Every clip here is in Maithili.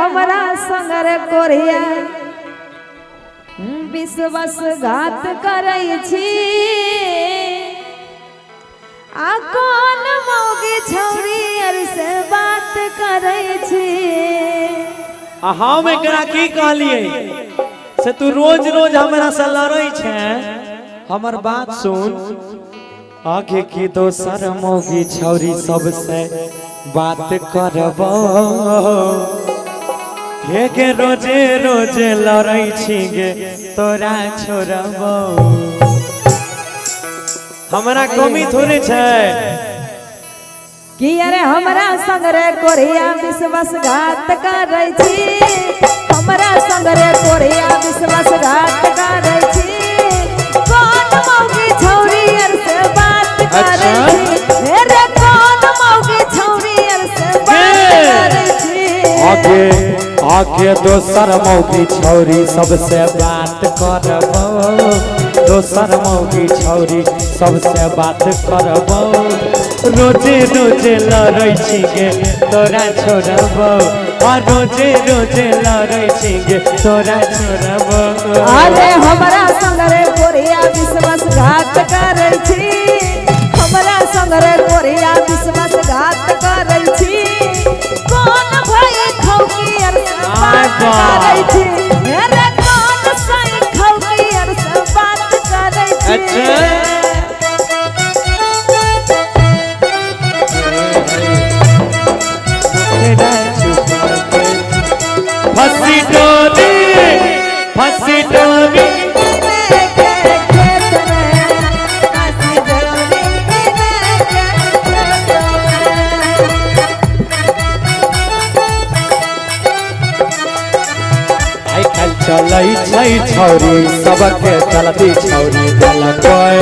हमरा संग रे कोरिया विश्वासघात करै छी आ कोन मौगी छौरी अर से बात करै छी। आ हम एकरा की कहलिए से तू रोज रोज हमरा से लड़ै छै, हमर बात सुन। आगे की दोसर मौगी छौरी सबसे बात करब हे गे, रोजे रोजे लड़ै छी गे तोरा छोड़ब। हमरा कमी थोड़े छै कि अरे हमरा संग रे कोरिया विश्वासघात करै छी, हमरा संग रे कोरिया विश्वासघात करै छी, कोन मौगी छौरी अर से बात करै छी, हे रे कोन मौगी छौरी अर से बात करै छी। आगे आगे दोसर मौगी छौरी सबसे बात करब, दोसर मौगी छौरी सबसे बात करब, रोजे रोजे लड़ै छी गे तोरा छोड़ब, आ रोजे रोजे लड़ै छी गे तोरा छोड़ब। अरे हमरा संग रे कोरिया विश्वासघात करै छी, हमरा संग रे कोरिया विश्वासघात करै छी, कोन भई खौकी अर से बात करै छी, रे कोन सई खौकी अर से बात करै छी। अच्छा फसी डोरी फसी डोरी आइ काल्हि चलै छै छौरी सबके चलती, छौरी देलकै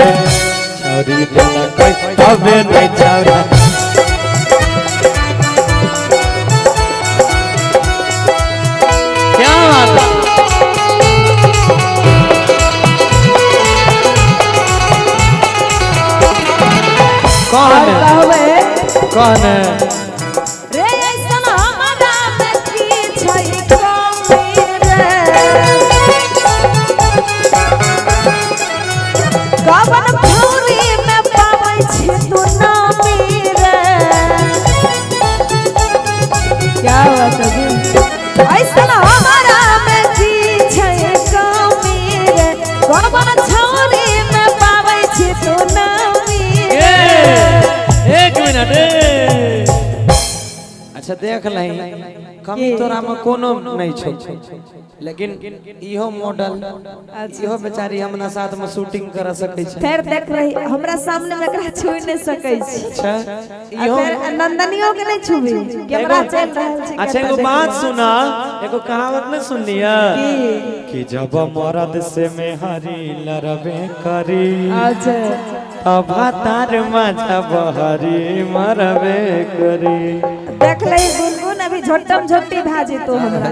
छौरी देलकै तबे नहि छौरा। क्या बात है? कौन कहबै कौन रे ऐसन हमरा में की छै कमी रे, कवन भौरी में पाबै छी तू नामी रे। क्या बात है जी? ऐसन हमरा में की छै कमी रे, कवन छौरी में पाबै छी तू नामी रे। एक मिनट ए। अच्छा देख लही, कमी तोरा में कोनो नहीं छौ, लेकिन इहो मॉडल इहो बेचारी हमरा साथ में शूटिंग कर सकै छै। फेर देख रही हमरा सामने में एकरा छुइ नहीं सकै छी। अच्छा आ इहो फेर नंदनियो के नहीं छुबी, कैमरा चल रहल छै। अच्छा एगो बात सुना, एगो कहावत नहीं सुनलियै कि जब मरद से मेहरी लड़बे करी अच्छा तब तार मजा बहरी मरबे करी। देख लही गुनगुन अभी झोटम झोटी भए जेतो हमरा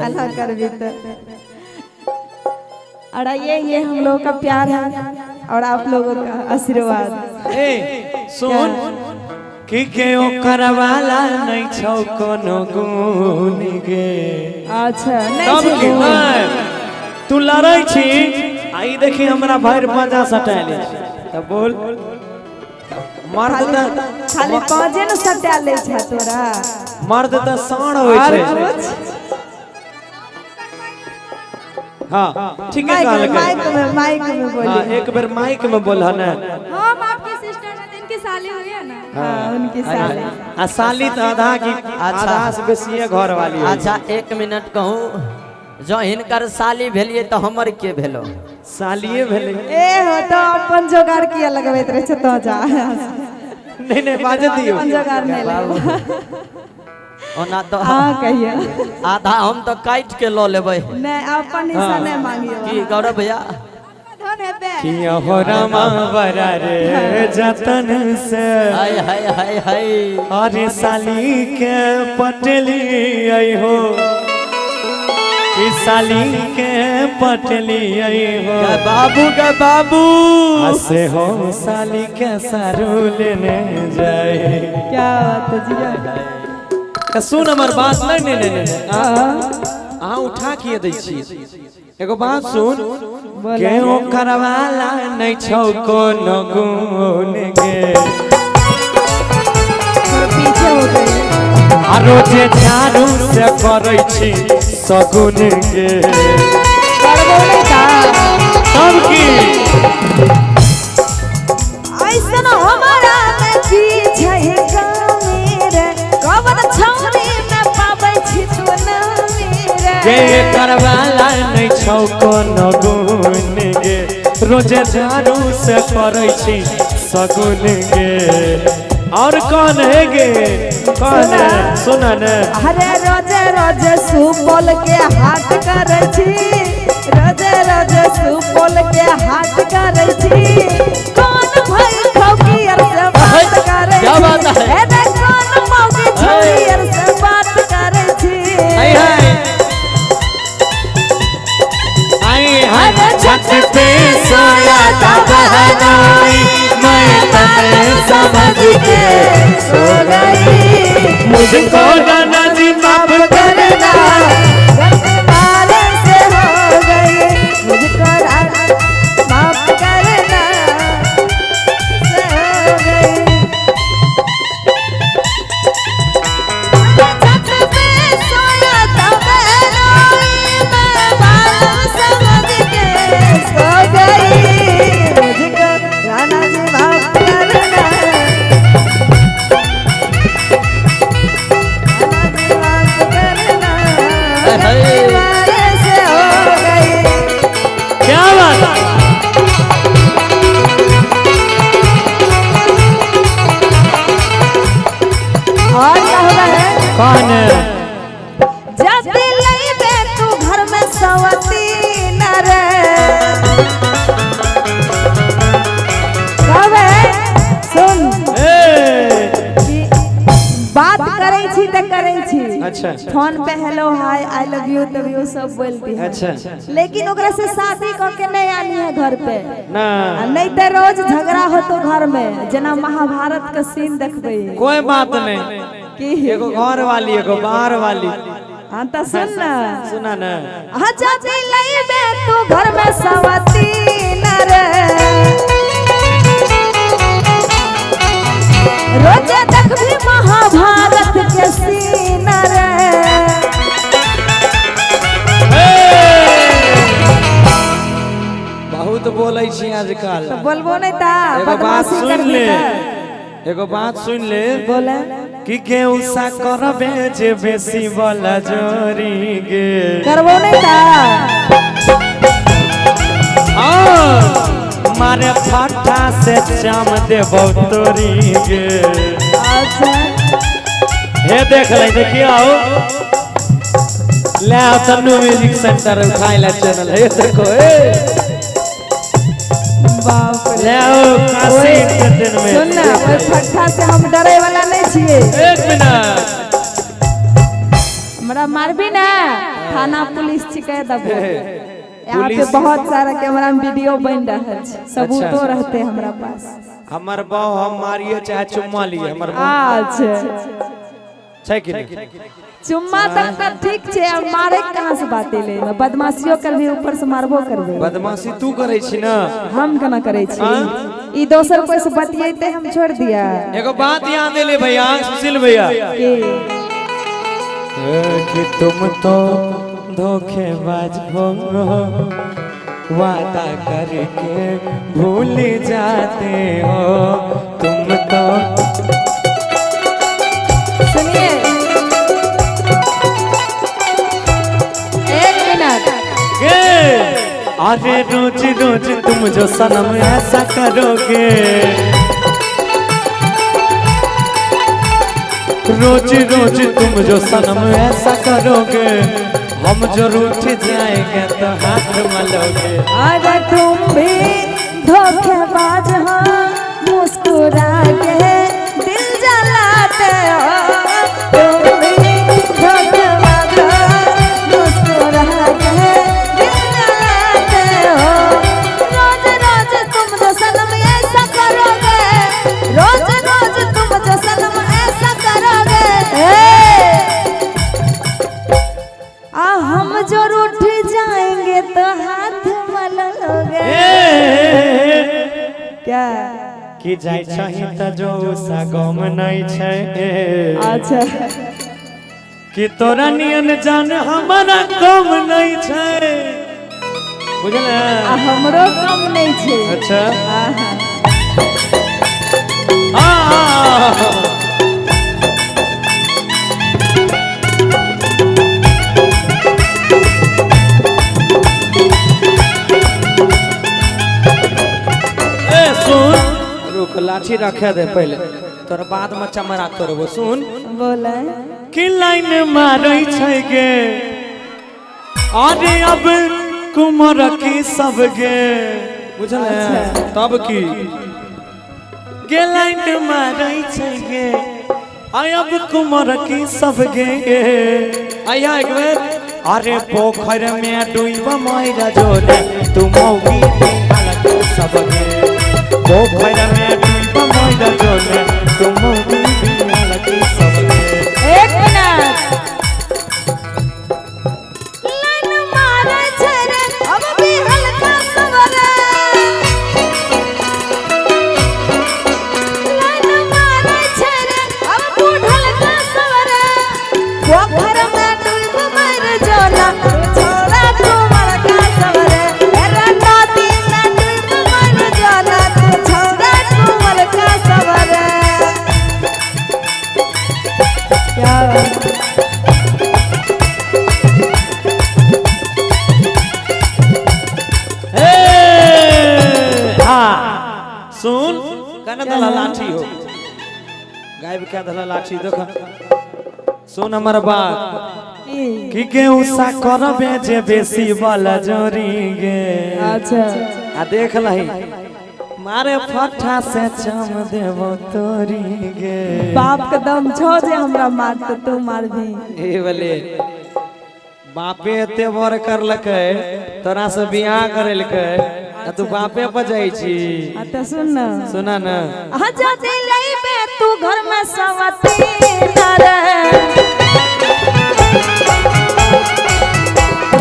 अल्लाह करबी तो। और ये हम लोगों का प्यार है और आप लोगों का आशीर्वाद। ए सुन कि के ओकर वाला नहीं छौ कोनो गुण गे। अच्छा नहीं तब छौ की गुण। नहीं तू लड़ै छी आ ई देखी हमरा भरि पाँजा सटा ले छी तब बोल मर्द खाली तऽ खाली पाँजे ने सटा ले छै तोरा, मर्द तऽ साँढ़ होइ और छै। कुछ हाँ ठीक है माइक में कहलकै। माइक में माइक में हाँ बोली। एक बेर माइक में बोल ने। हम आपकी सिस्टर हैं, इनकी साली हुई है ना। हाँ उनकी साली। आ साली तऽ आधा की आधा से बेसिए घर वाली होइ छै। अच्छा एक मिनट कहूँ, जो हिनकर साली भेलिए तो हमर के भेलो? सालिए भेलै। ए हो तो अपन जोगाड़ किया लगबैत रहे छै तो जा। नहीं नहीं बाजे दियो। अपन जोगाड़ नहीं लगबो। ओना तो हाँ कहियो आधा हम तो काट के ल लेबै। नहीं अपन हिस्सा नहीं मांगियो। की गौरव भैया धन हेबे कि हो रमा बरा रे जतन से हाय हाय हाय हाय अरे साली के पटली आई हो, कि साली के पटली आई हो, गे बाबू गे बाबू से हो साली के सारू लेने जाए। क्या बात है जी। तऽ सुन हमर बात। नहीं नहीं नहीं नहीं, अहाँ उठा किए दै छी। एगो बात सुन। बोला। के ओकर वाला नहीं छौ कोनो गुण गे। थोड़ा पीछे हो गई। आ रोजे झाड़ू से करै छी सगुन गे। करबो नहीं का? तब की? ऐसन हमारा में की छै कमी रे, कवन छौरी में पाबै छी तू नमी रे? गे करवाला नहीं छौ कोनो गुण गे, रोजे झाड़ू से करै छी सगुन गे। और कौन है गे? कौन है? सुना ने। अरे रोजे रोजे सुपौल के हाट करै छी, रोजे रोजे सुपौल के हाट करै छी, कौन भाई खौकी अर से बात करै क्या बात छी? है? अरे कौन मौगी छौरी अर से बात करै छी? आई हाय आई हाय, छत पे सोया था बहनोई, मैं तने समझ के सो गई। मुझको नाना जी माफ करना, गलती वाले से हो गई, मुझको राना माफ करना से हो गई। छत पे सोया था बहनोई, मैं बालू समझ के सो गई, मुझको राना जी माफ करना, राना जी माफ करना, गलती वाले से हो गई। क्या बात है? और क्या होगा है? कौन है? जब लईबे तू घर में सवती न रे, कब है सुन। ए, कि बात करै छी त करै छी। अच्छा। Phone pay hello hi I love you तब you सब बोलती है। अच्छा। लेकिन ओकरा से शादी क के नहीं आनी है घर पे। ना। आ नहीं तो रोज झगड़ा होतो घर में, जेना महाभारत के सीन देखबै। कोई बात नहीं। की? एगो घर वाली, एगो बाहर वाली। हाँ त सुन ना। सुना ना। हाँ, जब लईबे तू घर में सवती न रे, रोजे देखबी महाभारत के सीन रे। बहुत बोलै छी आजकल। तो बोलबो नहीं ता। एगो बात बदमाशी सुन करबी ले। त एगो बात सुन ले। बोले। कि गेहूं करबे जे बेसी वाला जोरी गे। करबो नहीं ता। हाँ, मारे फाटा से चाम देबो तोरी गे। अच्छा। हे देख ले, देखिए आओ, ले आओ तन्नू म्यूजिक सेंटर उठाए ला चैनल। हे देखो, ए बाप रे। ले आओ काशी एंटरटेनमेंट। सुन ना, ओइ फट्टा से हम डरे वाला नहीं छियै। एक मिनट। हमरा मारबी ना, थाना पुलिस छिकै देबो। यहाँ पे पुलिस- बहुत सारा कैमरा में वीडियो बन रहा है, सबूतो अच्छा। रहते हमरा पास। हमर बहु हम मारिए चाहे चुम्मा लिए, हमर बहु। अच्छा। छै कि नहीं? चुम्मा तक त ठीक छै, आ मारे के कहाँ से बात एलै? बदमाशियो करबी, ऊपर से मारबो करबे। बदमाशी तू करै छी ना। हम केना करै छी? ई दोसर कोई से बतियेते हम छोड़ दिया? एगो बात याद एले भैया, सुशील भैया। कि? कि तुम तो धोखेबाज हो, वादा करके भूल जाते हो तुम तो। सुनिए, एक मिनट। के अरे रोज रोज तुम जो सनम ऐसा करोगे, रोज रोज तुम जो सनम ऐसा करोगे, हम जो रूठ जाएंगे तो हाथ मलोगे। अरे तुम भी धोखेबाज हो, मुस्कुरा के दिल जलाते हो, तुम भी धोखेबाज हो, मुस्कुरा के दिल जलाते हो, रोज रोज तुम जो सनम ऐसा करोगे, रोज रोज तुम जो सनम ऐसा करोगे, ए! आ हम जो रूठ जाएंगे तो हाथ मलोगे। क्या कि जाय छही त जो सा गम नहीं छै। अच्छा कि तोरा नियन जान हमारा कम नहीं छै, बुझल? आ हमरो कम नहीं छै। अच्छा ए सुन, रुक लाठी रखे दे पहले, तोर बाद में चमड़ा तोड़बो। सुन बोले कि लाइन मारै छै गे, अरे अब कुमर की सब गे, बुझल? तब की गे लाइन मारै छै गे, अब कुमर की सब गे। आया एक बेर, अरे पोखर में डूब मर जोरे तू मौगी सब गे, पोखर में डूब मर जोरे तू मौगी सब गे। एक मिनट, लाइन मारै छै रे अब भी हल्का सवरे, लाइन मारै छै रे अब बूढ़ल का सवरे, पोखर में डूब मर जोला छोरा कुंवर का सवरे, अरे नदी में डूब मर जोला छोरा कुंवर का सवरे। क्या सुन कने दला लाठी हो गायब क्या दला लाठी देख। सुन हमर बात कि गेहूं सा करबे जे बेसी वाला जोरी गे। अच्छा आ देख लही मारे फट्ठा से चम देबो तोरी गे। बाप के दम छो जे हमरा मार तो तू मारबी। ए बोले बापे एते बर करलकै तोरा से बियाह करेलकै आ तू बापे पर जाइ छी। आ त सुन न, सुना न, आ जदी लइबे तू घर में सवती न रे,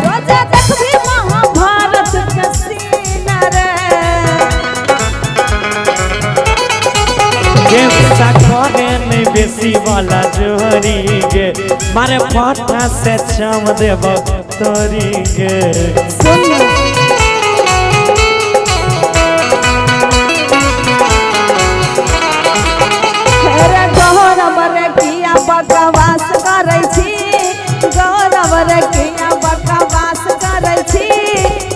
रोजा देखबी महाभारत के सीन रे। गेसा करे नहीं बेसी वाला जोरी गे, मारे फटा से चम देबो तोरी गे। सुन गौरव रे किया बकवास करै छी, गौरव रे किया बकवास करै छी,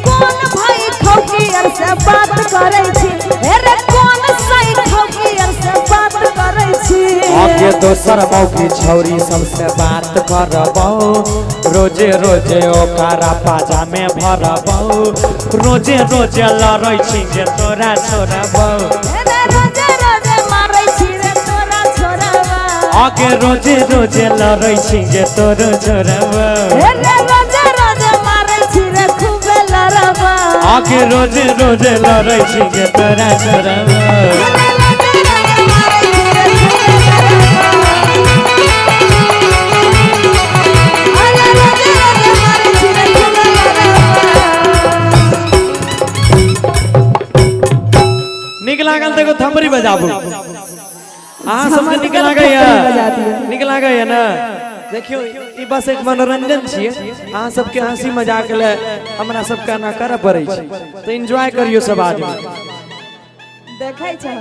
कोन भाई खौकियर से बात करै छी, अरे कोन सही खौकियर से बात करै छी। आगे दोसर मौकी छौरी सबसे बात करबौ, रोजे रोजे ओकरा पाजा में भरबौ, रोजे रोजे लड़ै छी जे तोरा छोड़बौ, रोजे रोजे मारै छी रे तोरा छोड़बौ, आगे रोजे रोजे लड़ै छी जे तोरा छोड़बौ, रोजे रोजे मारै छी रे खूबे लड़बौ, आगे रोजे रोजे लड़ै छी जे तोरा छोड़बौ। निक लागल तो एगो थमरी बजाबू। अहाँ सबके निक लागैया? निक लागैया ना? देखियो ई बस एक मनोरंजन छियै, अहाँ सबके हंसी मजाक ले हमरा सबके एना करऽ पड़ै छै, तऽ एंजॉय करियौ सब आदमी। देखै छै।